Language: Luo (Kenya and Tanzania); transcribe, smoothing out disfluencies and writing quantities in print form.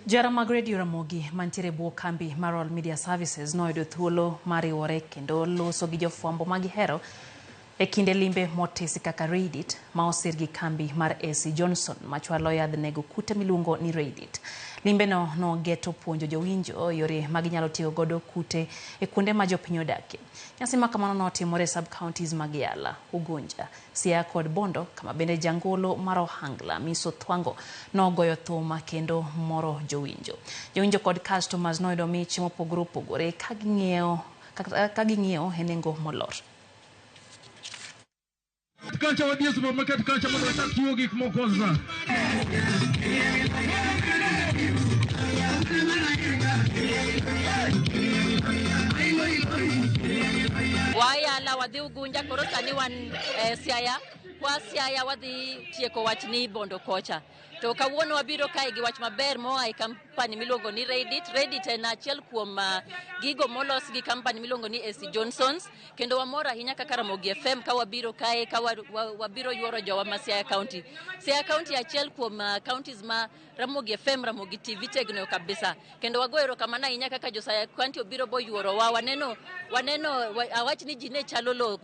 Johera mag redio Ramogi mantiere e bwo kambi mar Royal Media Services noyudo thuolo mar riwore kendo loso gi jofwambo ma gihero e kinde limbe motisi kaka Raid ma osir gi kambi mar AC Johnson machwalo yadh nego kute miluongo ni Raid. Limbeno nogeto puonjo jowinjo yore ma ginyalo tiyo godo kute e kuonde ma jopiny odakie. Nyasi ma kamano notimore e sub-counties mag Yala, Ugunja, Siaya kod Bondo kama bende jangolo mar ohangla Miso Thwango nogoyo thum kendo moro jowinjo. Jowinjo kod customers noyudo mich mopogore opogore ka ging'iewo e nengo molor. Kacha wadhi e supermarket kacha mondo wachak chiwo gik moko sasa. Wayala wadhi Ugunja, koro sani wan Siaya. Kwa Siaya wadhi tieko wach ni Bondo kocha. To kawuono wabiro kae gi wach maber moa e company miluongo ni Reddit. Reddit en achiel kuom gigo molos gi company miluongo ni AC Johnsons, kendo wamor ahinya kaka Ramogi FM ka wabiro kae ka wabiro yuoro jowa ma Siaya County. Siaya County achiel kuom counties ma Ramogi FM, Ramogi TV tegno kabisa. Kendo wago erokamano ahinya kaka jo Siaya County obiro boyuorowa. Waneno awach ni ji ne chalo lo.